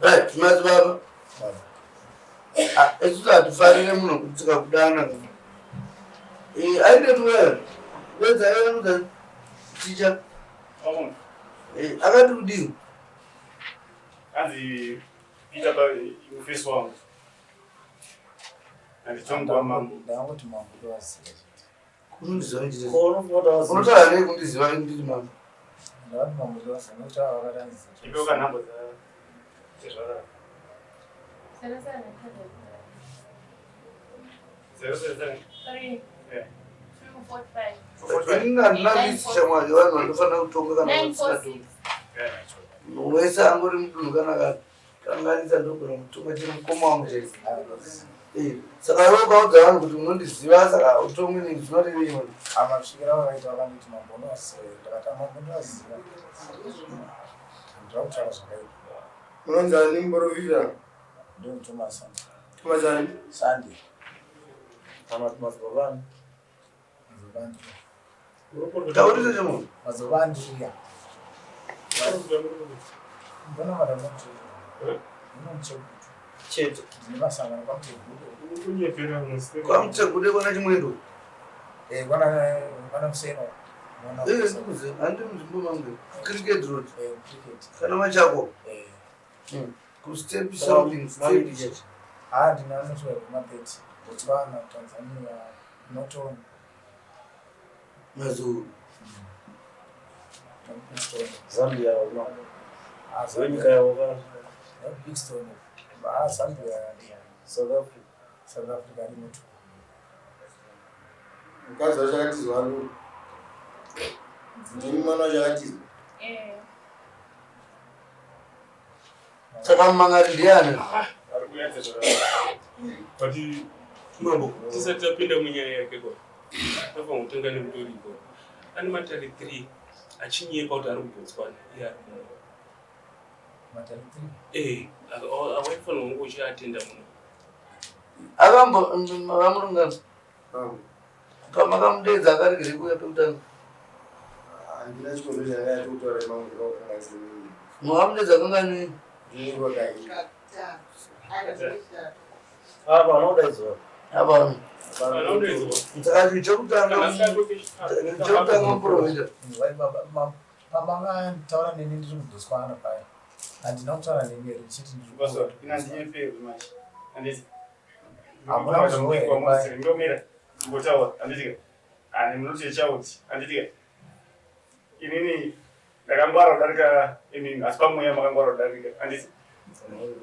Right, madzibaba. Ah, isusu hatifarire munhu kutsika kudana. Eh, aende tuwe. Wedza yeye ticha. Eh, akati kudini? Anzi Peter pa mufesi wangu. Andichongwa mambo. Ndangoti mambo ndowaziva chete. Unondiziva ndiri. Ko unofunga kuti waziva? Unotaura nei kundiziva ndiri mambo? Ndavati mambo ndowaziva nekuti ava vakatanzidza. Ipe ka nhamba dza tezvara. 777. 077. 3 Yeah. 245. 445. Ini handina kuisi shamwari vanhu vanofanira kutonga kana 946. vasingatongi. Yeah. Munhu wese angori mudunhu kana akakanganisa ndogona kutonga chero mukoma wangu chaiye. Eh, saka iwe ukaudza vanhu kuti unondiziva saka utongi nini zvinorevei manje? Amasvikira vakaita vakanditi mambo unowaziva here? Ndakati mambo ndowaziva. Ndira kutaura zvakaipa. Unonzi ani muporofita? Ndoni Thomas Sunday. Thomas ani? Sunday. Kana kuti madzibaba ani? Madzibaba Andrea. Taurisa chemunhu. Madzibaba Andrea. Mbona madamuti? Mbona muchegutu? Chete. Ndine masangano kwamuchegutu. Kunyepera musika. Kwamuchegude kwana Chimwendo. Eh, kwana kwana Museno. Mwana Eh, Museno. ndikuziva. Handi munzvimbo mangu. Cricket Road. Eh, cricket. Kana Machako. Eh. Kustep something. Mami Step. chete. Ah, ndine anotora kumapeti. Botswana, Tanzania, Norton, Mazuru. Bigstone. Zambia una. Ah, Ziwe nyika Zambia. yavo kana. Bigstone. Ah, Zambia. South Africa. South Africa rimwe tu. Mukadzi wacho akatizwa ari ndimi mwana wacho akatizwa. Eh. Saka mumangari ndiani? Ari kuya tezvara. But Mambo. tisati tapinda munyaya yake kwa tofanira kutanga nemutoriko ane matare 3 achinyepa kuti ari kuBotswana iye ari muno. Matare 3. Eh, awaifanirwa kunge uchiatenda muno. Akambo vamurungana. Mambo. Pamakamudeedza akaregere kuuya pekutanga. Handina chikondo chandakanyatso kutaura mambo ndakakukanganisa inini. Makamudeedza kangani? Ndinengwa kaini. Apa anodaidzwa. Apa. Anodaidzwa. Saka chinhu chekutanga Kana asingatopi- chekutanga muprofita. Vai baba, pamangataura neni ndiri kuBotswana paya. Handina kutaura neni here ndichiti ndiri Baso, kuuya ina kuBotswana. ndinyepere manje. Anditi. Hamuna kuzouya here paya? Ndomira. Ngotaura, anditi. Ani munoti chauti, anditi. Inini ndakangwara kudarika inini, asi pamweya makangwara kudarika. Anditi.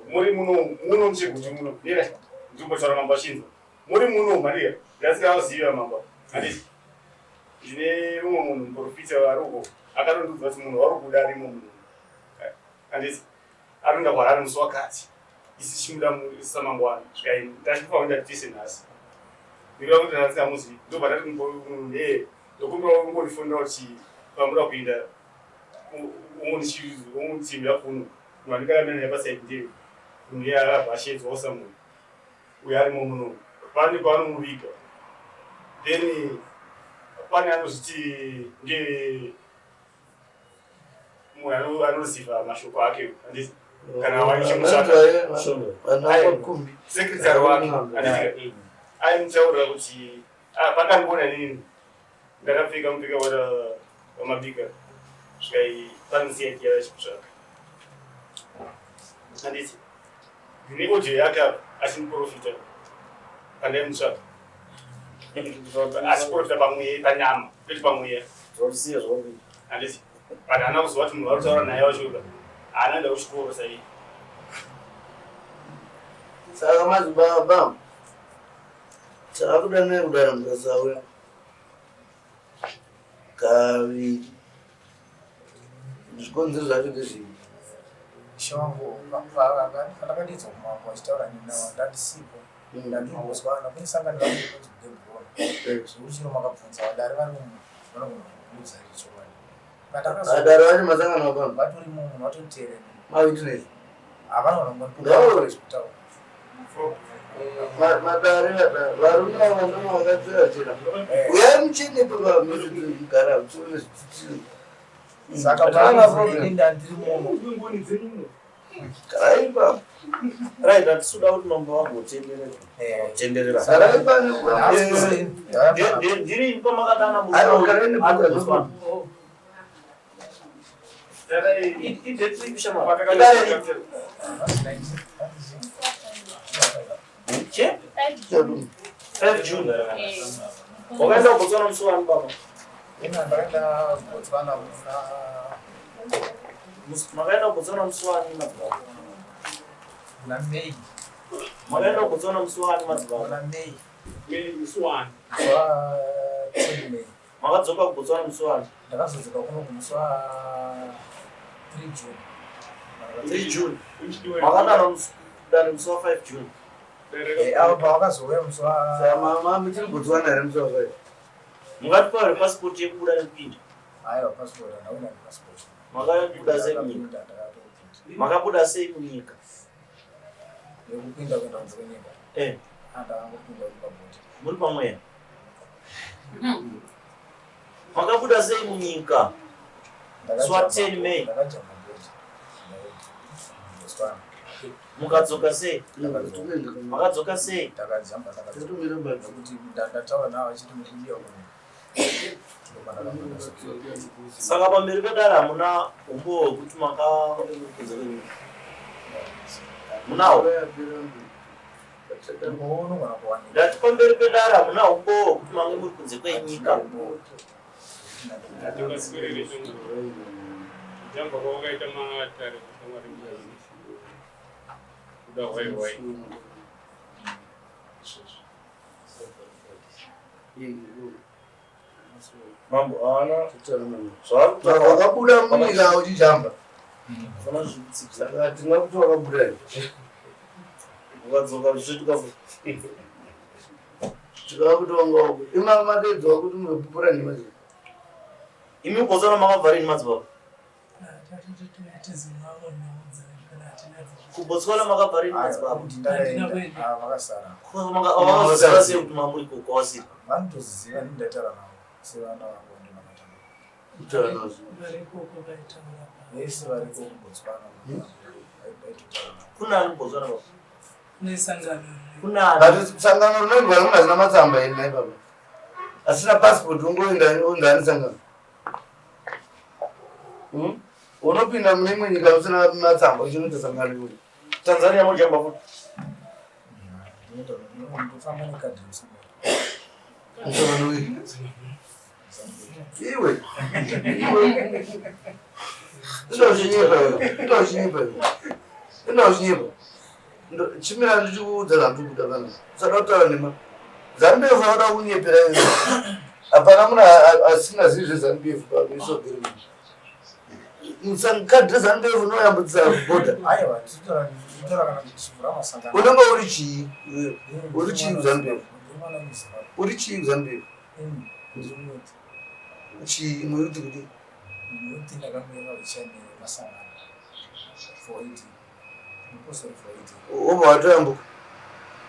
Muri muno muno muchegutu muno. Mira. Ndimbotaura mambo achinzwa. Muri muno Maria. Ndasingaziva mambo. Anditi. Ndine mumwe munhu muprofita ari uko akatondiudza kuti munhu wari kuda arimo muno. Anditi. Anoenda kuHarare musi wakati. Isi chimuda samangwana. Svikai ndachifa kuenda tise nhasi. Ndikuda kuti nhasi amuzi. Ndobva ndati munhu eh ndokumbira ungondifonera kuti pamuda kuenda ungondichimbira kuno. Munhu andikaramira naye pasaidi ndiye munhu iye akabva ashedzwa usamunhu. Uyo arimo muno. Pane paanomuviga. Then pane anozviti ndiye munhu anoziva mashoko ake handiti kana waichimutsvaka Shondo. Vanakumbi. secretary wake handiti aimutaurira kuti ah, pakandiona inini ndakapfeka mupfeka wamabika svikai panosiya kiya vachikutsvaka handiti ndine audio yake apa achimuprofita pandaimutsvaka achiprofita pamweya panyama kwete pamweya. Zvakusiya zvauri. Handiti but haana kuziva kuti munhu vari kutaura naye wacho haana enda kuchikoro sai. Saka madzibaba takudanai kudara mukasauya kaviri. Zvikonzero zvacho ndezvii? Ishe wangu, pandakadaidzwa kumambo vachitaura neni navo ndandisipo. Ndandiri kuBotswana kune sangano rangu rinonzi Gabriel. Zvekuti chero makabvunza vadare vari muno vanogona kukuudza chokwadi. Vadare vacho masangano apano. Vatori muno vatoniteerera. Mawitness. Havana Ngauri. kuzvitaura. Madare varume ava ndoma vakatsvera chera. Uyai muchine pamugara Saka Hapana problem. ini ndandiri muno. Ngoni dzenyu muno. Garai ipapo. Right, hatisi kuda kuti mambo vagotenderera. Tenderera. Garai pane. Ndiri pamakadana. Aiwa, garai nebuka. Che? 5 June. Wakaenda kuBotswana musi wani, baba? Ina ndakaenda kuBotswana kuna Makaenda kuBotswana musi wani, madzibaba? Kuna May. Makaenda kuBotswana musi wani, madzibaba? Kuna May. May musi wani? Musi wa 10 May. Makadzoka kuBotswana musi wani? Ndakazodzoka kuno kumusi wa 3 June. 3 June. Makadana dare musi wa 5 June. Avo pavakazouya musi wa Saka mama muchiri Botswana here musi wa 5? Mungatipa here pasipoti yekubuda nekupinda? Aiwa, passport handauna nepassport. Makabuda sei munyika? Ndakapinda, ndakatopinda. Makabuda sei munyika? Yekupinda kuenda kunze kwenyika? Eh. Andakangopinda uri pabhodha. Muri pamweya. Makabuda sei munyika? Musi wa 10 May. Ndakajamba bhodha Botswana. Mukadzoka sei? Makadzoka sei? Ndakajamba, ndakadzoka nekuti ndataura navo vachiti mukudiwa kuno. Saka pamberi pedare hamuna umbowo hwekuti makanga muri kunze kwenyika? Munawo? Unogona kuwanika. Ndati pamberi pedare hamuna umbowo hwekuti mange muri kunze kwenyika. Hatingaswiriri shamwari. Kujamba kwawakaita matare, shamwari, kuda hwai hwai. Mambo haana zvaari kutaura. Wakabuda munyika uchijamba. Hapana zvikutsigira. Saka tingakuti wakabuda here? Ukadzoka zvichiitika futi. Tikava kuti wanga wabuda. Ima madedzwa kuti muzopupura nhema dzino. Imi kuBotswana makabva rini, madzibaba? KuBotswana makabva rini, madzibaba? Kuti ndakaenda, vakasara. Vakazoziva sei kuti mamuri kwawasiri? Vanotoziva, ini ndaitaura navo sevana vangu vandinakatanga. Kutaura nazvo. Vese variko kuBotswana ndaitotaura navo. Kunani kuBotswana, baba? Nesangano. Kunani? But sangano rinoendwa nemunhu asina matsamba here nhai baba? Asina passport ungoenda undani sangano? Hmm? Unopinda mune imwe nyika usina matsamba uchinoita sangano iwe. Tanzania mojamba futi? Ndinotofamba nekadhi yemusangano. Musangano uyu. Iwe. Iwe. Ino chinyepa iwe. Ino chinyepa iwe. Ino chinyepa. Chimira ndichikuudza zvandiri kuda panapa. Usada kutaura nhema. ZANU-PF vanoda kunyepera iwe. Hapana munhu asingazivi zveZANU-PF paisogere. Kadhi reZANU-PF unoyambutsa bhodha. Aiwa, tinotaura kana tichivhura masangano. Unenge uri chii? Iwe? Uri chii kuZANU-PF? Ndiri mwana wemuZimbabwe. Uri chii kuZANU-PF? Ndiri muyouth. Chii muyouth kuti? Muyouth, ndakamirira uchairman wemasangano for ED. Mupostori for ED. Wobva watoyambuka.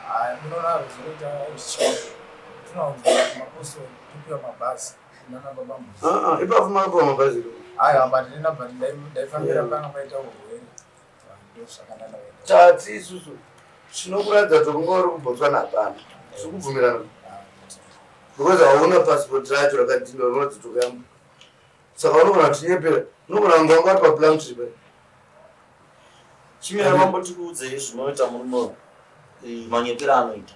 Hayi, munoona zvinoita zvichiwa. Tinounzwa mapostori, topiwa mabhazi nana baba Muzi. Ah, ah, ipapo makapiwa mabhazi. Aiwa, but ndina, but ndaifambira panga paita urwere. Ndo zvakanaka. Tati isusu chinokuratidza kuti unga uri kuBotswana hapana. Tiri kubvumirana. Because hauna passport racho rakadhindwa rinoratidza kuti ukayambuka. Saka unogona kutinyepera. Unogona kunge wanga uri paPlumtree paya. Chimira mambo, tikuudzei zvinoita murume uyu. Manyepero anoita.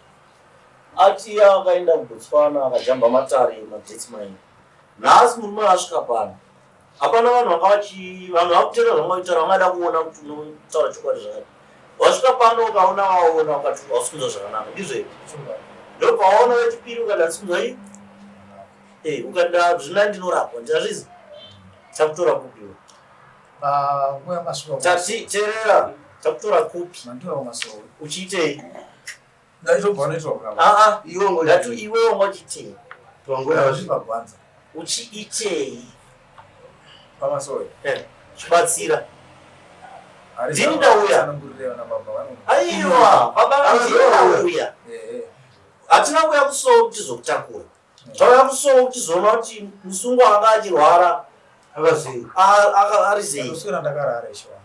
Ati akaenda kuBotswana akajamba matare madates maini. Nhasi murume asvika pano. Hapana vanhu vanga vachi vanhu vakutera zvanga vachitaura, vangada kuona kuti unotaura chokwadi zvakati. Wasvika pano ukaona waona ukati hausi kunzwa zvakanaka. Ndizvo here? Ndopawaona wechipiri ukati handisi kunzwa ii. Ukati zvina ndinorapwa, ndazvizi. Takutora kupi iwe? Panguva yamasvika Tati teerera, takutora kupi? Manditora kumasowe. Uchiitei? Ndaitobva noitwa kurapa. Ah ah, Iwe wanga ndati uchiitei? iwe wanga uchiitei? Panguva yawasvika. Pagwanza. Uchiitei? Pamasowe. Eh, chibatsira. Ndini ndauya. Tsanangurire vana baba vano. Aiwa, baba, ndini ndauya. Hatina kuuya kusowe tizokutakura. Tauya kusowe tizoona kuti musungwa anga achirwara Akazei. Ari sei. Ndoswera ndakarara, ishe wangu.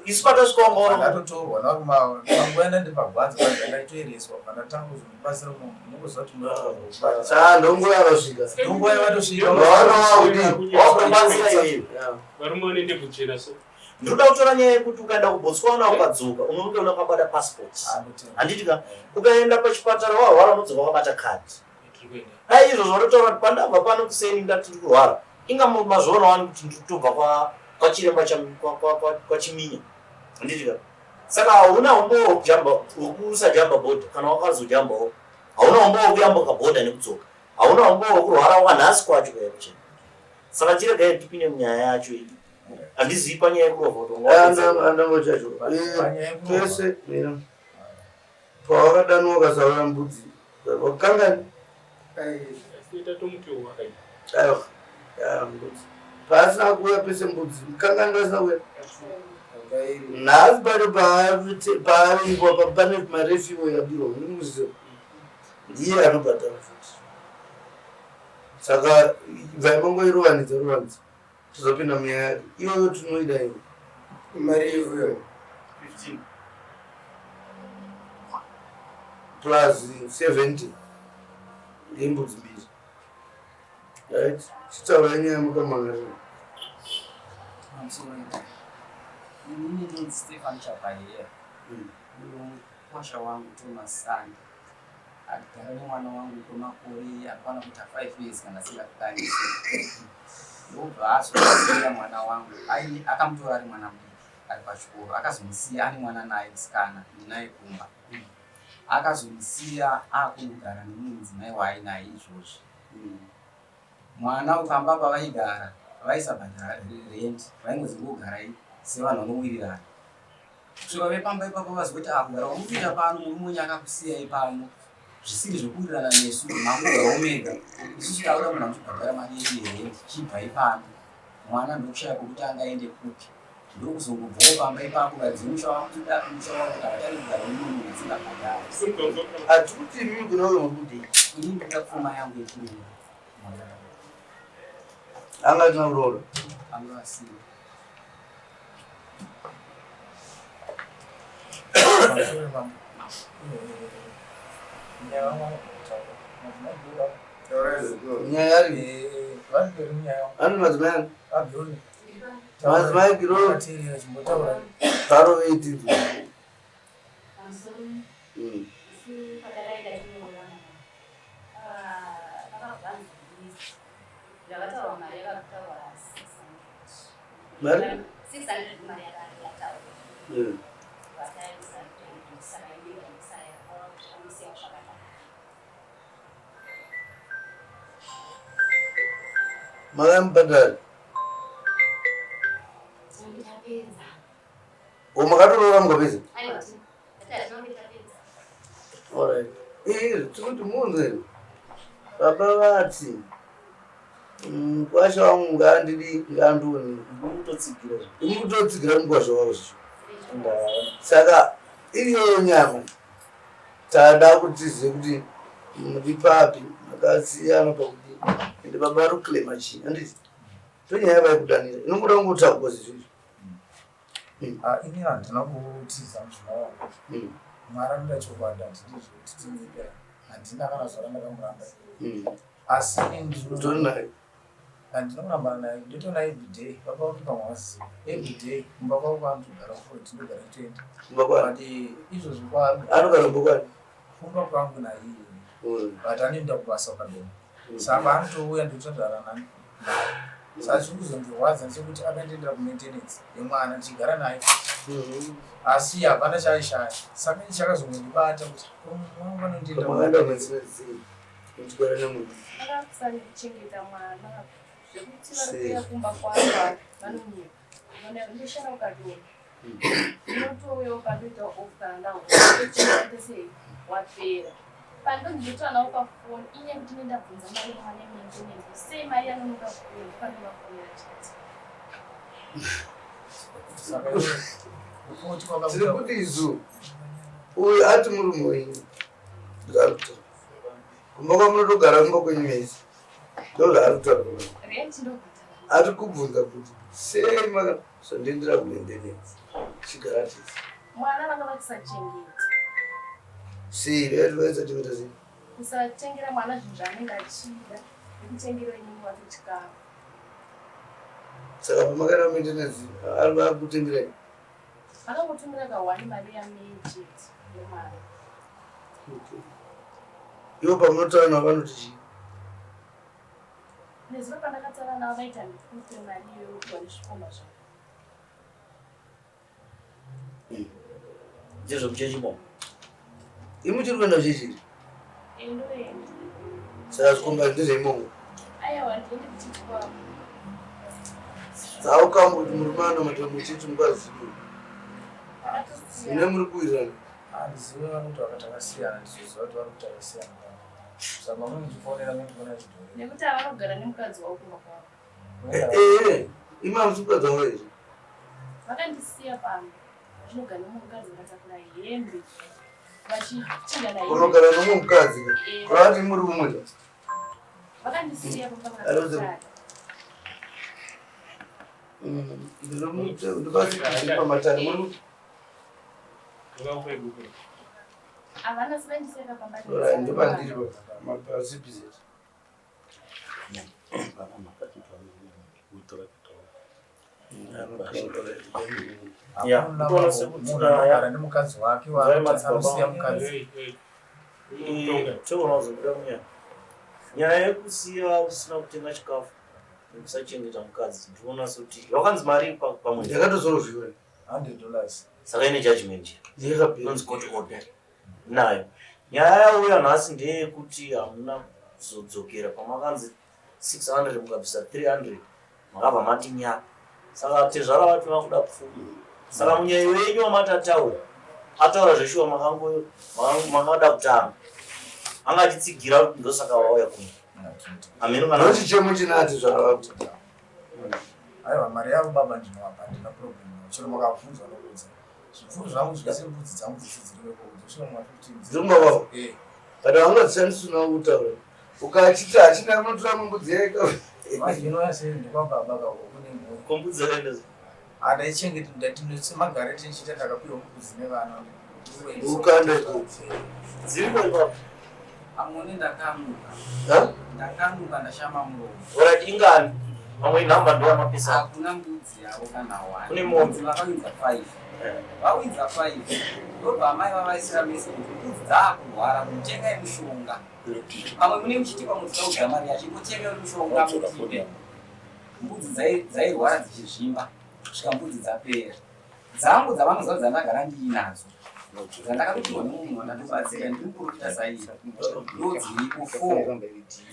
Isu patasvika wanga uri Ndatotorwa napanguva yandandi pagwanza panza ndaitoereswa pandatanga kuzondibatsira munongoziva kuti munobatsira. Saa ndonguva yavasvika. Ndonguva yavatosvika. Vaona wakutobatsira iwewe. Varume vane ndebvu chena so. Ndinoda kutora nyaya yekuti ukaenda kuBotswana ukadzoka unonge unakabata passport. Handiti ka ukaenda pachipatara warwara unodzoka wakabata kadhi. Tiri kuenda. Dai izvozvo vanotaura kuti pandabva pano kuseni ndati ndiri kurwara. Inga mazviona wani kuti ndiri kutobva kwa kwachiremba kwachiminya. Handiti ka saka hauna umbowo hwekujamba hwekusajamba bhodha kana wakazojambawo. Hauna umbowo hwekuyambuka bhodha nekudzoka. Hauna umbowo hwekurwara wanhasi kwacho kuya kuchena. Saka chiregai tipinde munyaya yacho iyi. Handizivi panyaya yekurovha kuti wanga wapedza. Andango chacho. Tese mira. Pawakadanwa ukasaura mbudzi. Wakangani? Asi tatomuti wakaita. Aiwa. Ya mbudzi. Paasina kuuya pese mbudzi. Kangani pasina kuuya? Nhasi pacho paarikwa pane marefiwo yabirwa munomuziva. Ndiye anobhadhara futi. Saka ibvai mangoirovanidza rovanidza. Tozopinda munyaya yake. Iyoyo tinoida iyo. Mari iyoyo. 15. Plus 70 ngembudzi mbiri. Right? Chitaura nyaya mukamangara. Inini ndinonzi Stefan Chapaheya. Uyo mukwasha wangu Thomas Sande agara nemwana wangu kwemakore akwana kuita 5 years kana asingakanisi. Ndobva azosiya mwana wangu, akamutora ari mwana mudiki ari pachikoro, akazomusiya ane mwana naye musikana ndinaye kumba. Akazomusiya akunogara nemumwe mudzimai waainaye izvozvi. Mwana ukamba pavaigara vaisabhadhara rent, vaingozi ngogarai sevanhu vanowirirana. Kusvika vepamba ipapo vazoti akugara kwamukuita pano, murume wenyu akakusiyai pano zvisiri zvekuwirirana nesu, makugarawo mega. Isusu takuda munhu anotibhadhara mari yedu yerent, chibvai pano. Mwana ndokushaya kwekuti angaende kupi. Ndokuzongobvawo pamba ipapo varidzi vemusha vakutoda musha wavo kuti havachadi kugara nemumwe munhu asingabhadhari. Hatikuti imimi kuna uyo muri kudii. Inini ndoda pfuma yangu yekurima. Anga atina kuroora. Anga asina. Pamusoro mambo. Nyaya wangu kutaura. Madzimai gura. Nyaya yari. Vari mberi munyaya. Ani madzimai ani? Agironi. Madzimai Gironi. Akateerera chimbotaura. Paro veitidzi. Mari? 600 mari yakataurwa. Makamubhadhara. O makatoroora mukapedza? Alright. Tiri kuti munzwe. Baba vati mukwasha wangu ngaandidi ngaandione. Ndikutotsigira. Ndikutotsigira mukwasha wavo zvicho. Saka iriyoyo nyama tada kuti tizive kuti muri papi makasiyana pakuti ende baba vari kuclaima chii handiti tonyaya vaikudanira inongoda kungotaurwa zizvizvi. Ini handina kutiza mudzimai wangu. Mwari anoda chokwadi, handidi zvekuti tinyepera. Handina kana zuva randakamuramba. Asi ini Utori naye? Handina kurambana naye, ndotoona everyday. Baba vake pamwe havazivi. Everyday kumba kwavo kwaanotogara kuko tindogara toenda. Kumba kwani? But izvozvo kwaari. Anogara kumba kwani? Kumba kwangu naiye. But anoenda kubasa kwakadoma. Saka anotouya ndototandara nani. Saka chiri kuzondirwadza ndechekuti akaenderera kumaintenance yemwana ndichigara naye. Asi hapana chaaishaya. Saka ichi chakazongondibata kuti mwana anondienda Makaenda kumaintenance muchigara nemunhu. Akakusandichengeta mwana zvekuti vari kuuya kumba kwangu vanonyepa. Ndoshanda ukadoma. Ndinotouyawo pandoita off kana ndaochengeta sei wapera. Pandonditora nawo pafoni inyaya yekuti ndinenge ndabvunza mari yemwana yemaintenance sei mari yanonoka kuuya ndopandinovafonera chete. Saka iwe Tiri kuti isu uyu ati murume wenyu zvaari kutaura. Kumba kwamunotogara kumba kwenyu mese ndozvaari kutaura. Rent ndobhadhara. Ari kubvunza kuti sei maka zvandendera kumaintenance. Tichigara tese. Mwana vanga vachisachengeta. Sei vedu vaisachengeta sei? Kusatengera mwana zvinhu zvaanenge achida nekutengera inini wacho chikafu. Saka pamakaenda maintenance ari akutengerai? Vakangotumira kahwani mari yamei chete yemwana. Okay. Ivo pamunotaura navo vanoti chii? Nezuro pandakataura navo vaiti handikupe mari iyoyo upiwa nezvikomba zvako. Ndezvekuchechi mo. Imi muchiri kuenda kuchechi here? Eh, ndoenda. Saka zvikomba ndezveimomo. Aiwa handiendi kuchechi kwavo. How come kuti murume anomatira muchechi mukazivi? Mune muri kuwirirana. Handizive vanoti vakati akasiyana ndizoziva kuti vari kuti akasiyana. Saka mamwe muchifonera muchifonera chidhori. Nekuti avanogara nemukadzi wavo kumba kwavo. Eh, eh, imi hamusi mukadzi wavo here? Vakandisiya pano vachinogara nemumwe mukadzi vakatakura hembe vachichinjana hembe. Unogara nemumwe mukadzi Eh. kureva kuti muri mumwe ka? Vakandisiya pamba Aroze. vakatakura. Ndipasi pamatare muri Havana sivandisiya pamba. ndopandiri pacpz. Yeah. Hakuna Kutoona sekuti munhu anogara nemukadzi wake waanoti anosiya mukadzi. Toona kuzobuda munyaya. Nyaya yekusiya usina kutenga chikafu nekusachengeta mukadzi ndinoona sekuti wakanzi mari pamwedzi. Ndakatozorozviwa. $100. Saka ine judgment. Yakapera. Inonzi court order. Nayo. Nyaya yauya nhasi ndeyekuti hamuna kuzodzokera pamakanzi 600 mukabvisa 300 makabva mati nya. Saka tezvara vati vakuda pfuma. Saka munyaya wenyu wamati ataura ataura zveshuwa makada kutanga. Anga achitsigira kuti ndosaka wauya kuno. Hameno kana Ndochichemo chinati zvakavako. Aiwa mari yavo baba ndinovapa handina problem nayo. Chero makabvunzwa nokudza. Zvipfuwo zvangu zvese mbudzi dzangu dzese dziri ikoko dzosvika kuma 15. Dziri kumba kwavo? Eh. But haungadzishandisi usina kutaura. Ukachiti hachina unotora mbudzi yega. Manje inouya sei ndekwababa kako kune mhuri. Ko mbudzi yakaenda sei? Handaichengeti ndati semagare tichiita ndakapiwa mbudzi nevana. Ukanda ikoko. Dziriko ipapo. Amone ndakamuka. Ha? Ndakamuka ndashama muromo. Alright, ingani? Mamwe inhamba ndoyamapisa. Hakuna mbudzi yavo kana one. Kune mombe. Mbudzi vakawinza 5. Vawinza 5. Ndobva amai vavaisira message kuti mbudzi dzaakurwara mutengai mushonga. Pamwe mune muchiti pamwe dzikaudza mari yacho ingotengai mushonga mutipe. Mbudzi dzairwara dzichizvimba kusvika mbudzi dzapera. Dzangu dzavanoziva dzandagara ndiinadzo. Dzandakatopiwa nemumwe wandatobatsira ndiri muprofita saiye. Ndodziripo 4.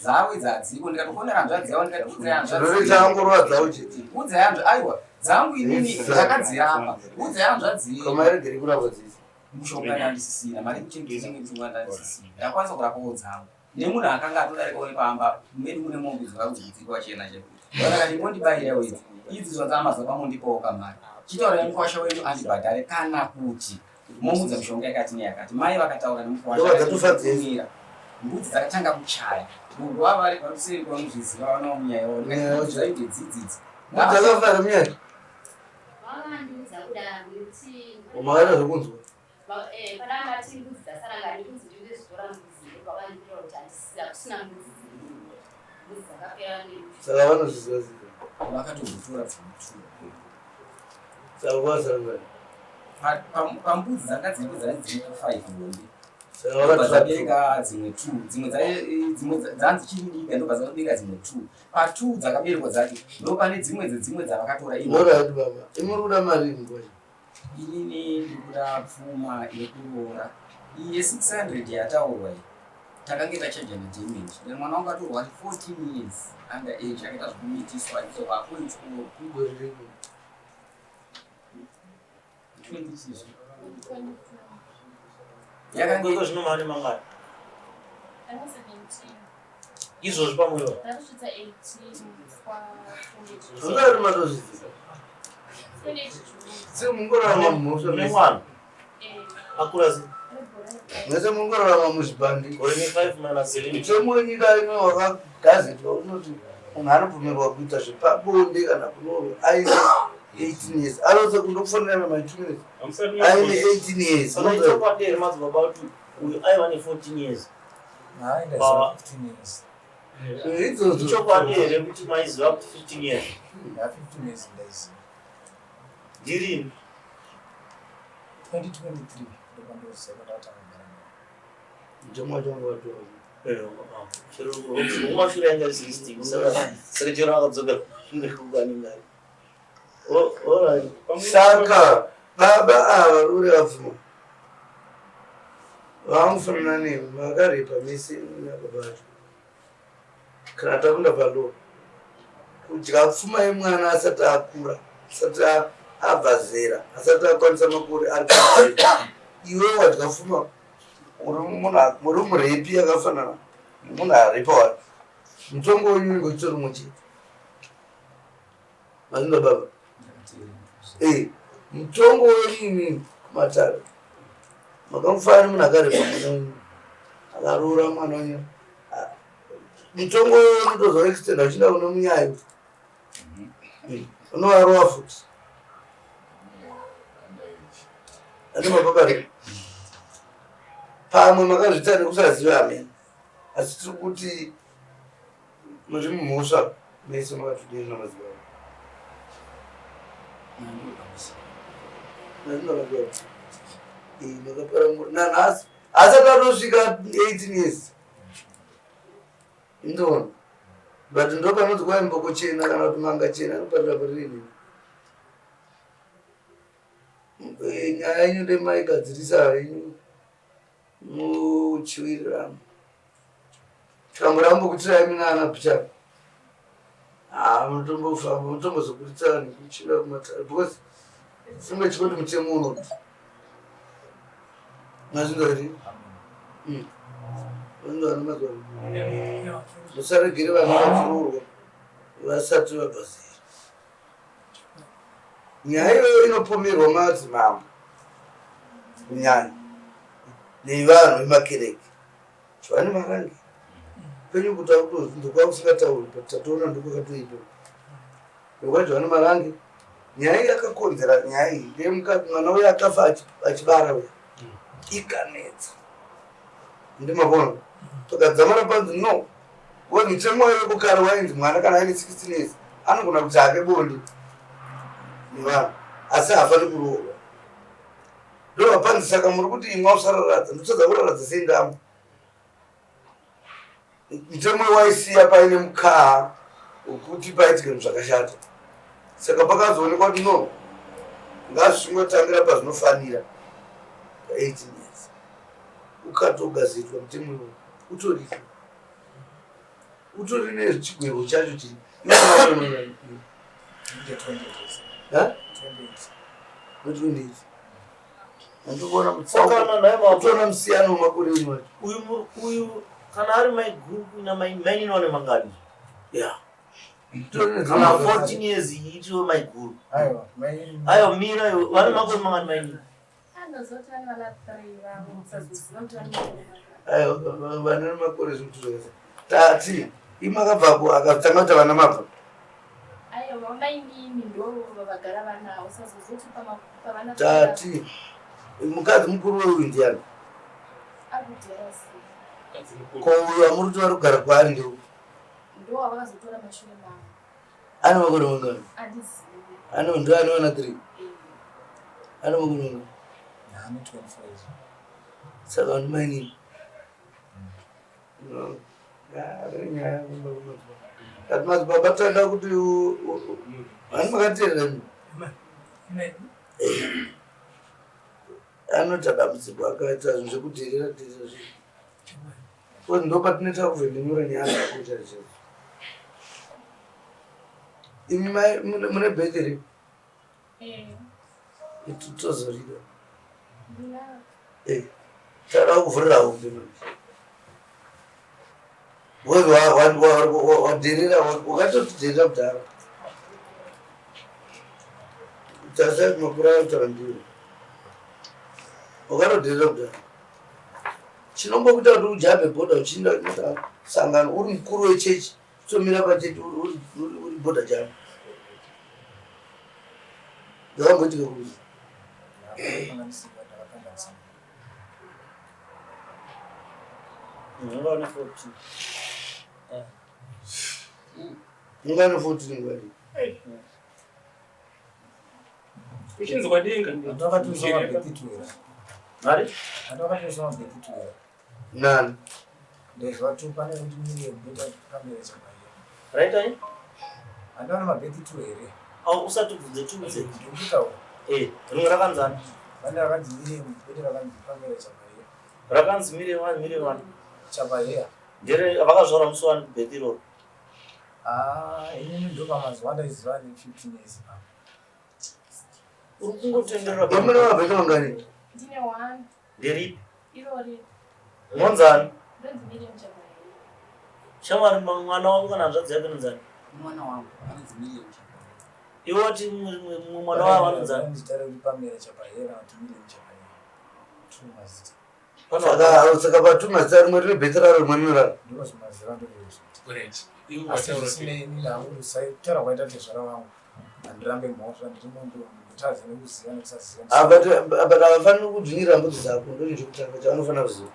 Dzavo idzi hadziko ndikatofonera hanzvadzi yavo ndikati udzai hanzvadzi. Chirwere changorwa dzavo chete. Udzai hanzvadzi aiwa dzangu inini ndakadzirapa. Udzai hanzvadzi. Koma iregere kurapa dzese. Mushonga ndandisisina mari yekuchengeta mishonga ndandisisina. Ndakwanisa kurapawo dzangu. Nemunhu akanga atodarikawo nepamba medu mune mombe dzakakudzikwa chena chena. Vakati mondibayirawo idzi. Idzi zvadzamaza mondipawo kamari. Chitaurai mukwasha wenyu andibhadhare kana kuti momudza mishonga yakati neyakati. Mai vakataura nemukwasha. Ndobva dzatofa dzese. Mbudzi dzakatanga kuchaya. Munhu wavari paruseri vanozviziva vana munyaya wavo. Ndikati dzaite dzidzidzi. Mbudzi dzakafa here munyaya? Vakandiudza kudaro nekuti Makaita zvekunzwa. Pana mati mbudzi dzasara ngani mbudzi ndingezitora mbudzi vakanditaura kuti handisisa kusina mbudzi mbudzi dzakapera Saka vanozviziva ziva. Vakatozotora pfutu. Saka kwasara ngani? Pambudzi dzanga dziripo dzanga dziripo 5 hombe. Saka Ndobva vakatora dzabereka dzimwe 2 dzimwe dzimwe dzanzi chiri diki ndobva dzabereka dzimwe 2 pa 2 dzakaberekwa dzacho ndo pane dzimwe dzedzimwe dzavakatora ino. Alright baba. Imi muri kuda mari mukwasha? Inini ndiri kuda pfuma yekuroora. Iyi ye 600 yataurwa iyi takange tachaja nedamage. Then mwana wangu atorwa ari 14 years under age akaita zvekumitiswa achidzoka akuri chikoro. Igore ripi? 20 chizvo. Yakange zvino mane mangani? Ane 17. Izvozvi pamwewa. Ndakusvitsa 18 kwa 28. Zvingari matozviziva. 28 June. Se mungorarama mumhosva Une mese. mwana Eh. akura sei? Mese mungorarama muzvibhandi. Gore ne 5 minus 7. Mutemo wenyika ino wakagazetwa unoti munhu anobvumirwa kuita zvepabonde kana kuroorwa aine 18 years anose kundokufonera na my 2 minutes aine 18 years. Saka ichokwadi here madzibaba kuti uyu aiva ne 14 years? Hayi, ndaziva 15 years. Idzodzo. Ichokwadi here kuti maiziva kuti 15 years? Ya 15 years ndaiziva. Ndirini? 2023 ndopandoziva kuti atanga kugara naye. Mutemo wacho wanga watora. Kumashure yanga 16 saka chero akadzoka ndekukaningari. Alright. Saka baba ava ruri vabvuma vamufanana nemi makarepa mese nababa vacho kana takunda palo kudya pfuma yemwana asati akura asati abva zera asati akwanisa makore ari pa iwe wadya pfuma uri munhu muri murepi akafanana nemunhu arepa wacho mutongo wenyu unenge uchitori mumwe chete. Mazvinzwa baba? Eh, mutongo wenyu imimi kumatare makamufanana nemunhu akarepa mwana wenyu akaroora mwana wenyu. Ah, mutongo wenyu unotozoextenda uchienda kune munyayo unovarova futi. Ane mapapari pamwe makazviita nekusaziva amene asi tiri kuti muri mhosva mese makatodii namadzibaba. Makapara nanhasi asati atosvika 18 years ndoona but ndo panonzi kwai mboko chena kana kuti manga chena anoparira parini. Nyaya yenyu ndemaigadzirisa henyu muchiwirirano tikamboramba kutirai minana pichana haa munotombofamba munotombozoburitsa vanhu kuchira kumatare because singe chikoti mutemo unoti mazvinzwa here? Mazvinzwa ana mazuva musaregere vana vachiroorwa vasati vabva zera. Nyaya iyoyo inopomerwa madzimambo kunyanya nevanhu vemakereke vane marange kwenyu kuti ndokwakusingatauri but tatoona ndokwakatoipa ndokwacho vane marange. Nyaya iyi yakakonzera nyaya iyi ndeyemukadzi mwana uyo akafa achibara uya ikanetsa ndimabona pakadzamara panzi no because mutemo waive kukare wainzi mwana kana aine 16 years anogona kuti hake bonde nevanhu asi haafani kuroorwa. Ndobva panzi saka muri kuti imwa usararadza ndotadza kuraradza sei ndamo mutemo waisiya paine mukaha wekuti paitike zvinhu zvakashata. Saka pakazoonekwa kuti no ngazvingotangira pazvinofanira pa 18 years ukatogazetwa mutemo iwowo utoripo utori nechigwebo chacho chiri. Ite 28 years. Ha? 28. 28 andikuona Kana naye mababa. kutoona musiyano wemakore enyu wacho. Uyu uyu kana ari maiguru kuina mainini vane mangani? Ya. Kana 14 years itiwe maiguru. Aiwa, mai Aiwa mira iwe vane makore mangani mainini? Anozoti vane vana 3 vavo musazoziva kuti vane makore mangani. Aiwa vana nemakore zvekuti zvese tati imakabvako akatanga kuti vana mabva. Aiwa mainini ndo vagara vanawo usazozoti pavana Tati mukadzi mukuru weuyu ndiani? Ari kuDRC. Ko uyu amuri kuti vari kugara kwaari ndeu? Ndo wavakazotora mashure mavo. Ane makore mangani? Andizivi. Ane ndo ane vana 3 ane makore mangani? Ane 24 years. Saka ndimainini nyaya tati madzibaba tada kuti ani makateerera imi anoita dambudziko akaita zvinhu zvekudherera dherera zvinhu because ndo patinoita kuvhenenura nyaya dzakuita izvozvo. Imi mai mune bheti Eh, tozorida. Ndinaro. Eh, tada kuvhurira hombe manje because wadherera wakatotidherera kudhara tasai makura akutaura ndiwo wakatodherera kudhara. Chinombokuita kuti ujambe bhodha uchiinda kuita sangano uri mukuru wechechi kutomira pachechi uri bhodha jambe. Zvakamboitika kupi? Ungane 14. Ungane 14 ngwani. Uchinzwa denga. Mari? Nani? Ndezvatupa nekuti miriam ndoita kamera chamaia. Right ai? Handiwana mabhethi two here. Au usatibvunze tiudze. Ndikutaura. Eh, rimwe rakanzani? Pane rakanzi Miriam, kwete rakanzi Pamela Chapaheya. Rakanzi Miriam wani, Miriam wani. Chapaheya. Ndere vakazvara musi wani kubhethi iroro. Ah, inini ndopamazuva andaiziva ne 15 years pa. Uri kungotenderera. Imwe mabhethi mangani? Ndine one. Nderipi? Irori. Monzani? Ndonzi Miriam Chapaheya. Shamwari mwana wako kana hanzvadzi yako inonzani? Mwana wangu anonzi Miriam Chapaheya. Iwe wati mwana wavo anonzani? Zita rekuti Pamela Chapaheya kana kuti Miriam Chapaheya. Two mazita. Saka patu mazita rimwe rine bhethi raro rimwe rine raro. Ndiko zvimazita ndozvozviti. Right. Iwe Asi wataura kuti zvisinei inini hangu kutaura kwaita tezvara vangu handirambe mhosva ndiri munhu kutadza nekuziva nekusaziva. But havafaniri kudzvinyirira mbudzi dzako ndochinhu chekutanga chavanofanira kuziva.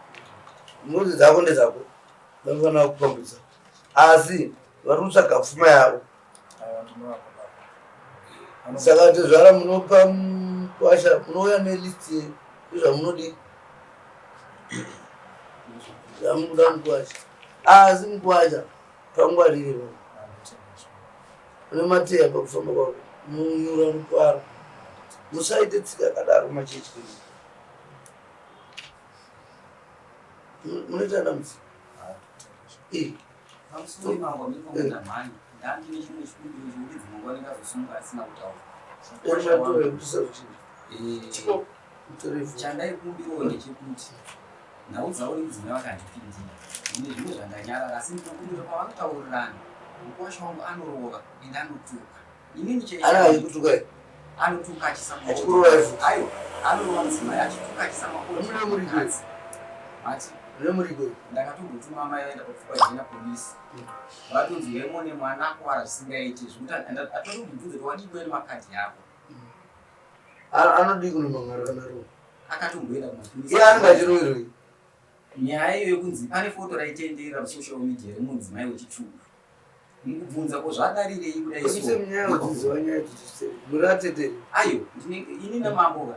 Mbudzi dzako ndedzako vanofanira kukupa mbudzi dzako. Asi vari kutsvaga pfuma yavo. Aiwa ndinovapa baba. Saka tezvara munopa mukwasha munouya nelist yezvamunodii zvamunoda mukwasha. Asi mukwasha pangwarire baba. Une mateya pakufamba kwako munyura rukwaro. Musaite tsika yakadaro machechi kwedu. Munoita dambudziko. Eh. Pamusoro ipangu pamuri mhani ndandine chimwe chikumbiro chekuti dzimwe nguva ndingazosumuka asina kutaura. Chandaikumbirawo ndechekuti nhau dzavo nemudzimai vakandipindira ndine zvimwe zvandanyarara asi ndinokumbira pavanotaurirana mukwasha wangu anorova ende anotuka inini Ana achikutuka here? Anotuka achisa Achikurova here? Aiwa, anorova mudzimai achituka achisa Mune muripo here? Mati. Mune muripo here? Ndakatombotuma amai vaenda papfukwa jena polisi vatonzi uyai muone mwana akuwara zvisingaiti zvekuti atotobvunze kuti wadii kuya nemakadhi ako. Anodii kunomangara kana arova? Akatomboenda kumapurisa. Iye anenge achiroverwei? Nyaya iyo yekunzi pane foto raitenderera pasocial media remudzimai wechitsvuku mukubvunza ko zvadarirei kudai so? Use munyaya uchiziva nyaya dzichise. Muri atete. Ayo, ini namambo ka.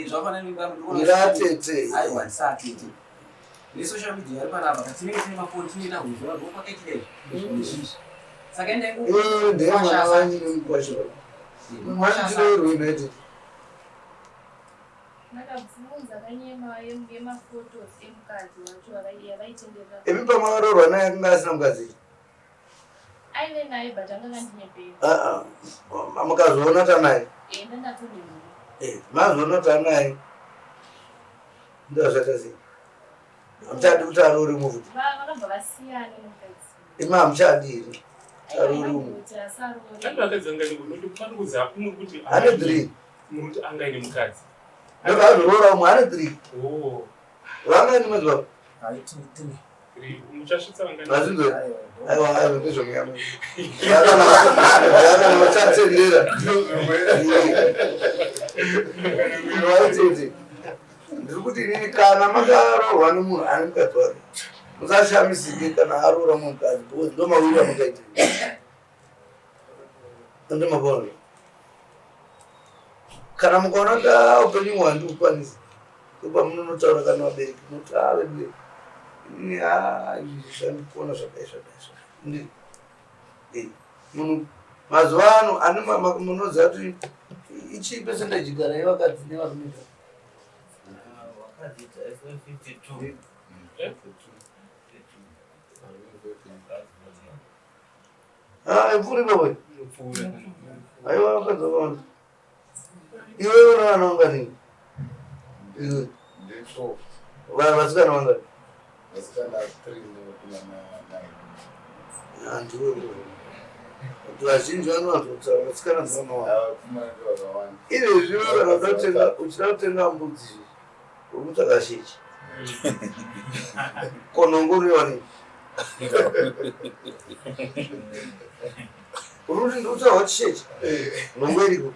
Zvafanana Muri atete. Aiwa, handisatete. Nesocial media iri panapa tinenge tine mafoni tinoita kuziva kuti kwakaitika izvi izvi. Saka endai Iwe ndiye mwana wanyu nemukwasha wako. Mwana chiroverwei naitete? Ndakabvunza kanyema yemafotos emukadzi wacho yavaitenderera. Imi pamakaroorwa naye akanga asina mukadzi. Aive naye but anga akandinyepera. Ah ah. Mukazoona tanaye. Eh, ndandatonyemerwa. Eh, mazoona tanaye. Ndozvata sei? Hamuchadi kuti aroore umwe futi. Vakabva vasiyana nemukadzi. Imi hamuchadi here? Aroore umwe. Kuti asaroore. Ane vakadzi vangani unoti pari kuzi hakuna kuti Ane three. Muri kuti anga ine mukadzi. Ndobva azoroora umwe ane three. Oh. Vangani madzibaba? Haiti three. Three. Muchasvitsa vangani? Mazvinzwa? Aiwa, aiwa, ndezvomweya. Zvakana vachatendera. Vaitete. Ndiri kuti inini kana makaroorwa nemunhu ane mukadzi wake, musashamisike kana aroora mumwe mukadzi because ndo mawiri amakaita. Ndo mabona. Kana mukaona kuti upenyu hwandikukwanisa, ndopamunonotaura kana vabereki moti veduwe inini izvi zvandikuona zvadai zvadai zvadai. Munhu mazuva ano ane munoziva kuti ichii percentage gara yevakadzi nevarume? Vakadzi 52. Ah, ipfuuri baba. Aiwa, vakadzi vakawanda. Iwe una vana vangani? Iwe. Nditwo. Vasikana vangani? Vasikana 3 nevakomana 9. Handiwe. Vanhu vazhinji vanowanzokutaura vasikana ndivanowana. Vakomana ndovakawanda. Izvezvi kana uchida kutenga mbudzi uri kutsvaga sheche. Konongo unoiwanei? Uri kuti ndiri kutsvaga chisheche. Nhongo iriko.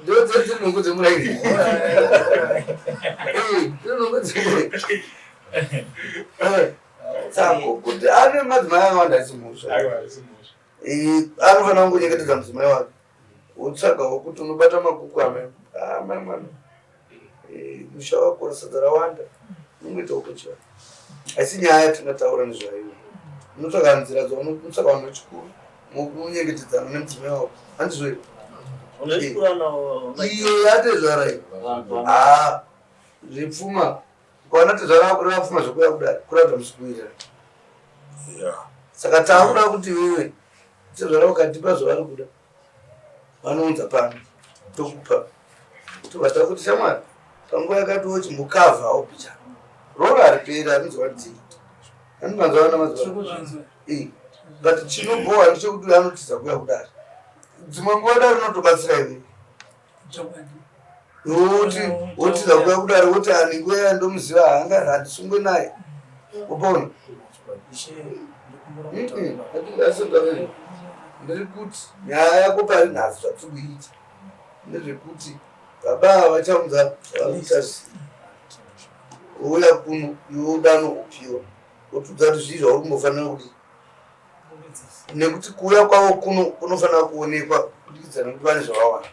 Ndodzinhungu dzemurairi. Ndinhungu dzemurairi. Saka kuti ane madzimai akawanda haisi mhosva. Anofanira kungonyengetedza mudzimai wake. Wotsvagawo kuti unobata makuku amai. Ah, mai mwana. Musha wako sadza rawanda. Unongoita ukuchiva. Haisi nyaya yatingataura nezvayo. Unotsvaga nzira dzaunotsvaga vanhu vechikuru munyengetedzana nemudzimai wako. Handizvo here? Iyo yatezvara iyi. Ah, zvepfuma. Ukaona tezvara vako kureva pfuma zvekuya kudare kuratidza musikuwirirana. Saka takuda kuti iwewe tezvara ukatipa zvavari kuda vanounza pano tokupa tobva takuti shamwari panguva yakati wochimbokavhawo picha roro hariperi harinzi wadii anomanzwa vana mazuva but chinobhowa ndechekuti uyo anotiza kuya kudare dzimwe nguva dare rinotobatsira iwe woti wotiza kuya kudare woti aningwe ya ndomuziva hanga handisungwe naye upona ndiri kuti nyaya yako pari nhasi zvatiri kuita ndezvekuti baba ava vachaunza zvavakuita zvisina ouya kuno iwe udano upiwa wotudza kuti zvii zvauri kumbofanira kudii nekuti kuuya kwavo kuno kunofanira kuonekwa kubudikidza nekuti vane zvavawana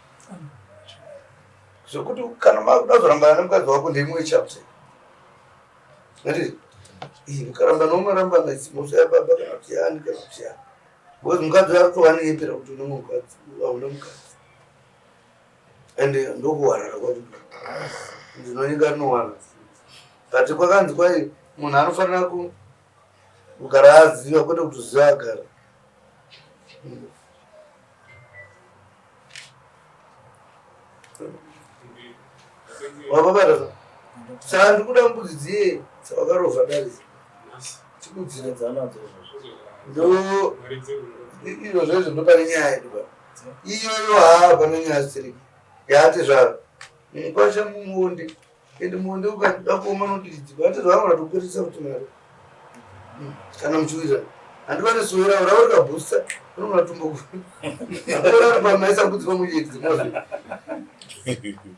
zvekuti kana makuda kuzorambana nemukadzi wako ndeimwe chapter ati mukarambana unorambana mhosva yababa kana kuti yaani kana kuti yaani because mukadzi uyo arikutova anonyepera kuti une mukadzi hauna mukadzi and ndokuwarara kwacho ndinonyika rinowana but kwakanzi kwai munhu anofanira kugara aziva kwete kuti uziva agara wababata saka ndikuda mbudzi dziye dzawakarovha dare tikudzira ndo izvo zvezvo ndo pane nyaya yedu pa iyoyo haa pane nyaya zitereki yaatezvara mukwasha mumuonde ende muonde ukada kuoma nodiridzirwa atezvara vanoda kukweresa kuti mari kana muchiwirirana handivane sowe ravo ravo rikabhusta unogona tumboorari pamaisa mbudzi pamwe chete dzimazve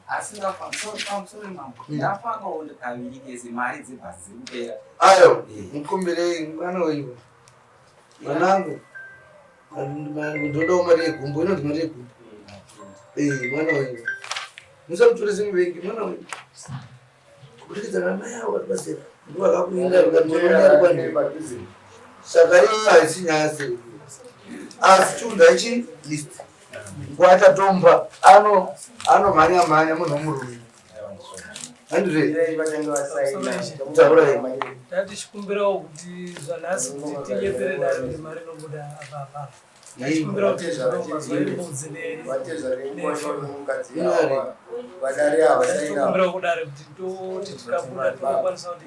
asi pamusoro mambo ndafangawo kaviri kese mari dzebhasi dziri kupera ayo mukumbirei mwana wenyu mwanangu ndodawo mari yegumbo inonzi mari yegumbo eh, mwana wenyu musamutorese muvengi mwana wenyu kubudikidza namai avo vari pasera ndovakakuinda vakamuonera saka iyo haisi nyaya sei asi chiunza ichi list nguva tatomba ano anomhanya mhanya munhu womurume Tatichikumbirawo kuti zvanhasi kuti tinyepere dare kuti mari inobuda apa apa. Tachikumbira kuti mazuva embudzi netokumbirawo kudare kuti toti tikabuda tinokwanisa kuti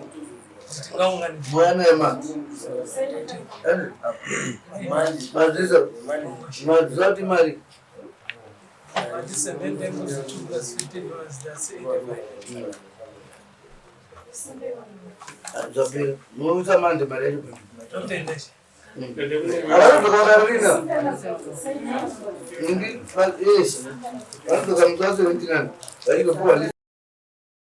tingaunganidza. Maziva kuti mari Zvapera. Munoisa manje mari yacho. Vanodzoka rina. Ndi yes. Vanodzoka musi wa 79. Vaitopuwa list.